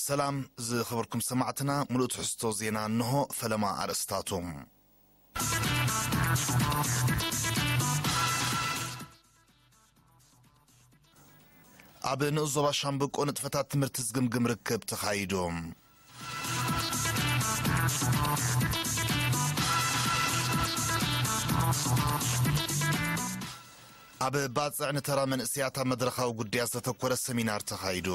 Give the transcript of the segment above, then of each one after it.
ሰላም ዝኸበርኩም ሰማዕትና፣ ምሉእ ትሕዝቶ ዜና እንሆ። ፈለማ ኣርእስታቱ። ኣብ ንኡስ ዞባ ሻምብቆ ንጥፈታት ትምህርቲ ዝግምግም ርክብ ተኻይዱ። ኣብ ባጽዕ ንተራ መንእሰያት ኣብ መድረኻዊ ጉዳያት ዘተኮረ ሰሚናር ተኻይዱ።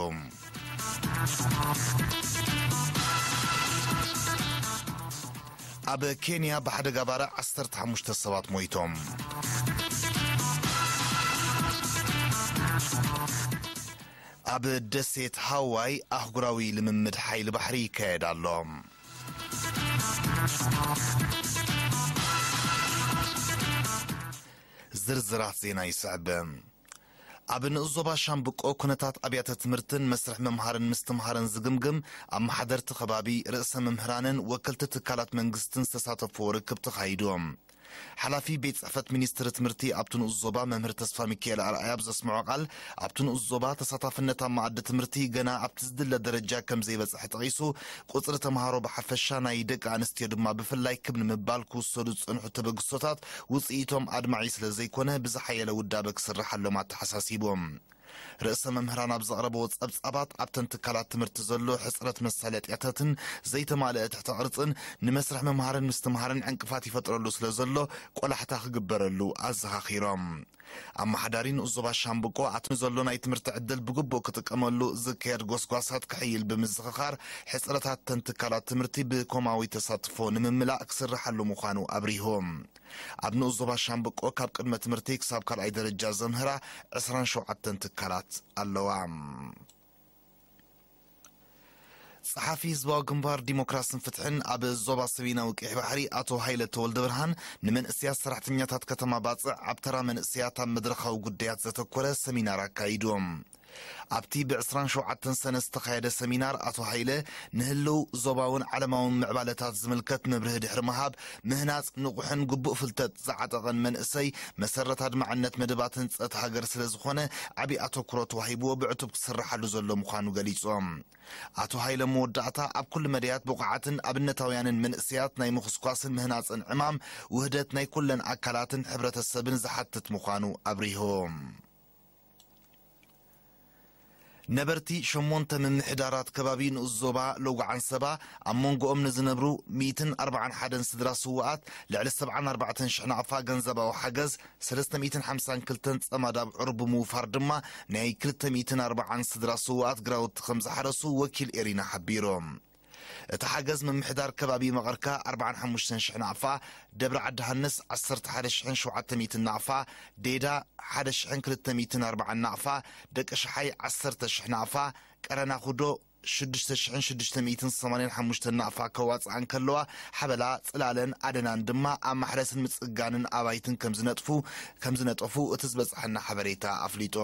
ኣብ ኬንያ ብሓደጋ ባርዕ ዓሰርተ ሓሙሽተ ሰባት ሞይቶም። ኣብ ደሴት ሃዋይ ኣህጉራዊ ልምምድ ሓይሊ ባሕሪ ይካየድ ኣሎ። ዝርዝራት ዜና ይስዕብ። ኣብ ንኡስ ዞባ ሻምብቆ ኩነታት ኣብያተ ትምህርትን መስርሕ ምምሃርን ምስትምሃርን ዝግምግም፣ ኣመሓደርቲ ከባቢ፣ ርእሰ መምህራንን ወከልቲ ትካላት መንግስትን ዝተሳተፍዎ ርክብ ተኻይዱ። ሓላፊ ቤት ጽሕፈት ሚኒስትሪ ትምህርቲ ኣብቲ ንኡስ ዞባ መምህር ተስፋ ሚካኤል ኣርኣያ ኣብ ዘስምዖ ቃል፣ ኣብቲ ንኡስ ዞባ ተሳታፍነት ኣብ መኣዲ ትምህርቲ ገና ኣብቲ ዝድለ ደረጃ ከም ዘይበጽሐ ጠቒሱ፣ ቁጽሪ ተምሃሮ ብሓፈሻ ናይ ደቂ ኣንስትዮ ድማ ብፍላይ ክብ ንምባል ክውሰዱ ዝጸንሑ ተበግሶታት ውጽኢቶም ኣድማዒ ስለ ዘይኮነ ብዝሓየለ ውዳበ ክስርሓሎም ኣተሓሳሲቡ። ርእሰ መምህራን ኣብ ዘቕረብዎ ጸብጻባት ኣብተን ትካላት ትምህርቲ ዘሎ ሕጽረት መሳለጥያታትን ዘይተማልአ ትሕተ ቅርጽን ንመስርሕ ምምሃርን ምስትምሃርን ዕንቅፋት ይፈጥረሉ ስለ ዘሎ ቆላሕታ ክግበረሉ ኣዘኻኺሮም። ኣመሓዳሪ ንኡስ ዞባ ሻምብቆ ኣቲ ንዘሎ ናይ ትምህርቲ ዕድል ብግቡእ ክጥቀመሉ ዝካየድ ጎስጓሳት ክሕይል ብምዝኽኻር፣ ሕጽረታት ተን ትካላት ትምህርቲ ብኮማዊ ተሳትፎ ንምምላእ ክስርሓሉ ምዃኑ ኣብሪሁ። ኣብ ንኡስ ዞባ ሻምብቆ ካብ ቅድመ ትምህርቲ ክሳብ ካልኣይ ደረጃ ዘምህራ ዕስራን ሸውዓተን ትካላት ኣለዋ። ጸሓፊ ህዝባዊ ግንባር ዲሞክራስን ፍትሕን ኣብ ዞባ ሰሜናዊ ቀይሕ ባሕሪ ኣቶ ሃይለ ተወልደ ብርሃን፣ ንመንእሰያት ሰራሕተኛታት ከተማ ባጽዕ ኣብ ተራ መንእሰያት ኣብ መድረኻዊ ጉዳያት ዘተኮረ ሰሚናር ኣካይዶም። ኣብቲ ብ ዕስራን ሸውዓተን ሰነ ዝተኻየደ ሰሚናር ኣቶ ሃይለ፣ ንህልው ዞባውን ዓለማውን ምዕባለታት ዝምልከት መብርሂ ድሕሪ ምሃብ፣ ምህናጽ ንቑሕን ግቡእ ፍልጠት ዝዓጠቐን መንእሰይ መሰረት ኣድማዕነት መደባት ህንጸት ሃገር ስለ ዝኾነ ዓቢ ኣተኩሮ ተዋሂብዎ ብዕቱብ ክስርሓሉ ዘሎ ምዃኑ ገሊጾም። ኣቶ ሃይለ መወዳእታ ኣብ ኩሉ መዳያት ብቑዓትን ኣብነታውያንን መንእሰያት ናይ ምኹስኳስን ምህናጽን ዕማም ውህደት ናይ ኩለን ኣካላትን ሕብረተሰብን ዝሓትት ምዃኑ ኣብሪሆም። ነበርቲ ሸሞንተ ምምሕዳራት ከባቢ ንኡስ ዞባ ሎጉ ዓንሰባ ኣብ መንጎኦም ንዝነብሩ ሚእትን ኣርባዓን ሓደን ስድራ ስውኣት ልዕሊ ሰብዓን ኣርባዕተን ሽሕ ናቕፋ ገንዘባዊ ሓገዝ፣ ሰለስተ ሚእትን ሓምሳን ክልተን ጸማድ ኣብዑር ብምውፋር ድማ ናይ ክልተ ሚእትን ኣርባዓን ስድራ ስውኣት ግራውቲ ከም ዝሓረሱ ወኪል ኤሪና ሓቢሮም። እቲ ሓገዝ ምምሕዳር ከባቢ መቐርካ ኣርባዓን ሓሙሽተን ሽሕ ናቕፋ፣ ደብረ ዓዲ ሃንስ ዓሰርተ ሓደ ሽሕን ሸውዓተ ሚእትን ናቕፋ፣ ዴዳ ሓደ ሽሕን ክልተ ሚእትን ኣርባዓን ናቕፋ፣ ደቂ ሽሓይ ዓሰርተ ሽሕ ናቕፋ፣ ቀረና ኩዶ ሽዱሽተ ሽሕን ሽዱሽተ ሚእትን ሰማንያን ሓሙሽተን ናቕፋ ከዋጽኣ እንከለዋ፣ ሓበላ፣ ጽላለን ኣደናን ድማ ኣብ ማሕረስን ምጽጋንን ኣባይትን ከም ዝነጥፉ፣ ከም ዝነጠፉ እቲ ዝበጽሐና ሓበሬታ ኣፍሊጡ።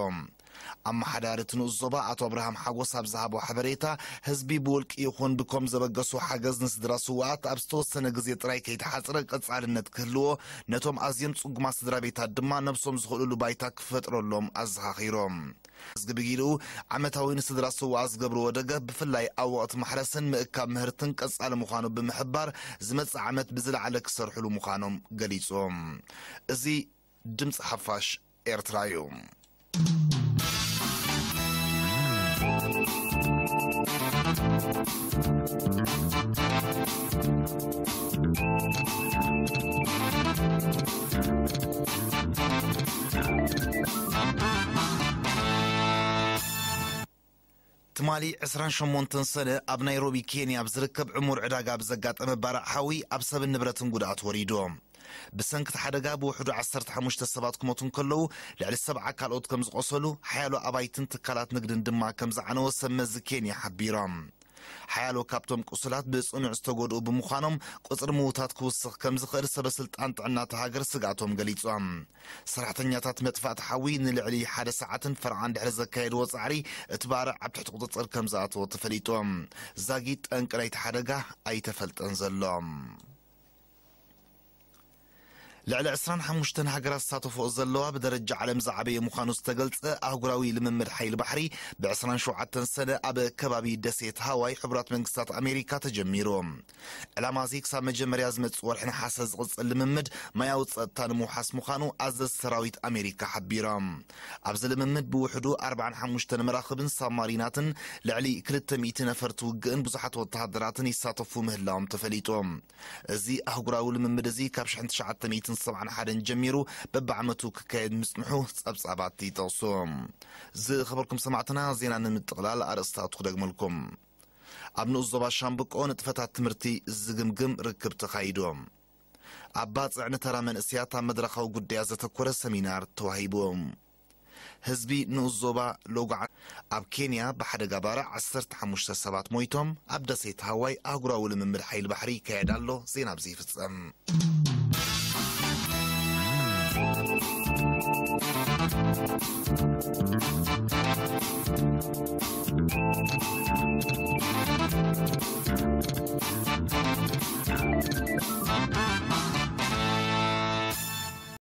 ኣመሓዳሪ እቲ ንኡስ ዞባ ኣቶ ኣብርሃም ሓጎስ ኣብ ዝሃቦ ሓበሬታ፣ ህዝቢ ብውልቂ ይኹን ብኮም ዘበገሶ ሓገዝ ንስድራ ስውኣት ኣብ ዝተወሰነ ግዜ ጥራይ ከይተሓጽረ ቀጻልነት ክህልዎ፣ ነቶም ኣዝዮም ጽጉማት ስድራ ቤታት ድማ ነብሶም ዝኽእሉሉ ባይታ ክፈጥረሎም ኣዘኻኺሮም። ህዝቢ ብጊድኡ ዓመታዊ ንስድራ ስውኣት ዝገብርዎ ደገፍ ብፍላይ ኣብ ወቕቲ ማሕረስን ምእካብ ምህርትን ቀጻሊ ምዃኑ ብምሕባር፣ ዝመጽእ ዓመት ብዝለዓለ ክሰርሕሉ ምዃኖም ገሊጾም። እዚ ድምጺ ሓፋሽ ኤርትራ እዩ። ትማሊ ዕስራን ሸሞንተን ሰነ ኣብ ናይሮቢ ኬንያ ኣብ ዝርከብ ዕሙር ዕዳጋ ብዘጋጠመ ባርዕ ሓዊ ኣብ ሰብን ንብረትን ጉድኣት ወሪዱ። ብሰንኪ እቲ ሓደጋ ብውሕዱ ዓሰርተ ሓሙሽተ ሰባት ክሞቱ እንከለዉ፣ ልዕሊ ሰብዓ ካልኦት ከም ዝቖሰሉ፣ ሓያሎ ኣባይትን ትካላት ንግድን ድማ ከም ዝዓነወ ሰብ መዚ ኬንያ ሓቢሮም። ሓያሎ ካብቶም ቁሱላት ብጽኑዕ ዝተጎድኡ ብምዃኖም፣ ቁጽሪ ምዉታት ክውስኽ ከም ዝኽእል ሰበ ስልጣን ጥዕና እታ ሃገር ስግኣቶም ገሊጾም። ሰራሕተኛታት መጥፋእቲ ሓዊ ንልዕሊ ሓደ ሰዓትን ፈርዓን ድሕሪ ዘካየድዎ ጻዕሪ፣ እቲ ባርዕ ኣብ ትሕቲ ቁጽጽር ከም ዝኣተወ ተፈሊጡ። ዛጊት ጠንቂ ናይቲ ሓደጋ ኣይተፈልጠን ዘሎ። ልዕሊ ዕስራን ሓሙሽተን ሃገራት ዝሳተፍኦ ዘለዋ፣ ብደረጃ ዓለም ዝዓበየ ምዃኑ ዝተገልጸ ኣህጉራዊ ልምምድ ሓይሊ ባሕሪ፣ ብ ዕስራን ሸውዓተን ሰነ ኣብ ከባቢ ደሴት ሃዋይ ሕቡራት መንግስታት ኣሜሪካ ተጀሚሩ። ዕላማ እዚ ክሳብ መጀመርያ ዝመጽእ ወርሒ ነሓሰ ዝቕጽል ልምምድ ማያዊ ጸጥታ ንምውሓስ ምዃኑ ኣዘዝቲ ሰራዊት ኣሜሪካ ሓቢሮም። ኣብዚ ልምምድ ብውሕዱ ኣርባዓን ሓሙሽተን መራኽብን ሳብማሪናትን ልዕሊ ክልተ ሚእቲ ነፈርቲ ውግእን ብዙሓት ወተሃደራትን ይሳተፉ ምህላዎም ተፈሊጡ። እዚ ኣህጉራዊ ልምምድ እዚ ካብ ሽሕን ትሽዓተ ሚእትን ሰብዓን ሓደን ጀሚሩ በብዓመቱ ክካየድ ምጽንሑ ጸብጻባት ይጠቕሱ። ዝኸበርኩም ሰማዕትና፣ ዜና ንምጥቕላል ኣርእስታቱ ክደግመልኩም። ኣብ ንኡስ ዞባ ሻምብቆ ንጥፈታት ትምህርቲ ዝግምግም ርክብ ተኻይዱ። ኣብ ባጽዕ ንተራ መንእሰያት ኣብ መድረኻዊ ጉዳያት ዘተኮረ ሰሚናር ተዋሂቡ። ህዝቢ ንኡስ ዞባ ሎጓዓ ኣብ ኬንያ ብሓደጋ ባርዕ ዓሰርተ ሓሙሽተ ሰባት ሞይቶም። ኣብ ደሴት ሃዋይ ኣህጉራዊ ልምምድ ሓይሊ ባሕሪ ይካየድ ኣሎ። ዜና ኣብዚ ይፍጸም።